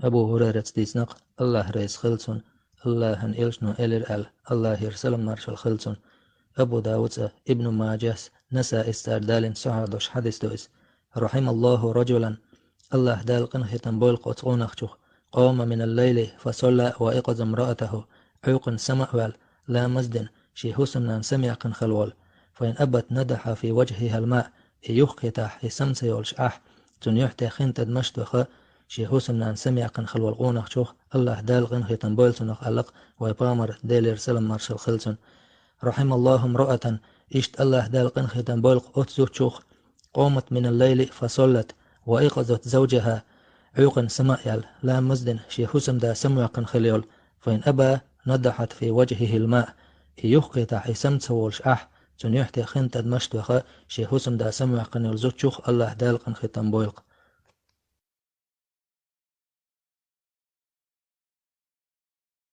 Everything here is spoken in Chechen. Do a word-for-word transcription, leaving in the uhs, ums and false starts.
Абу Хурайраца дийцинарг, Аллахь реза хилва цунна, Аллахьан элчано элира аьлла, Аллахьера салам-маршалла хилда цунна. Абу Давуда, Ибну Мажас, Насаис цара далийна сахьихь долуш хьадис ду иза. رحم الله رجلا, Аллахь Дала къинхетам бойла оцу къонахчух, قام من الليل فصلى وأيقظ امرأته, Ӏуьйкъана сама а ваьлла, ламаз а дина, шен хӀусамнана самаяьккхина хилла волу. فإن أبت نضح في وجهها الماء, и юхакхетахь, и сама ца йолуш ахь, цуьнан юьхь тӀе хин тӀадамаш а тоьхна, шен хӀусамнана самаяьккхина хилла волу къонахчух Аллахь Дала къинхетам бойла цунах аьлла-кх вайн пайхамара, Делера салам-маршалла хилла цунна. رحم الله امرأة, иштта Аллахь Дала къинхетам бойла оцу зудчух, قامت من الليل فصلت وأيقظت زوجها, Ӏуьйкъана сама а яьлла, ламаз а дина, шен хӀусамда самаваьккхина хилла йолу. فإن أبى نضحت في وجهه الماء, и юхакхетахь, и сама ца волуш ахь, цуьнан юьхь тӀе хин тӀадамаш а тоьхна, шен хӀусамда самаваьккхина йолу зудчух Аллахь Дала къинхетам бойла-кх.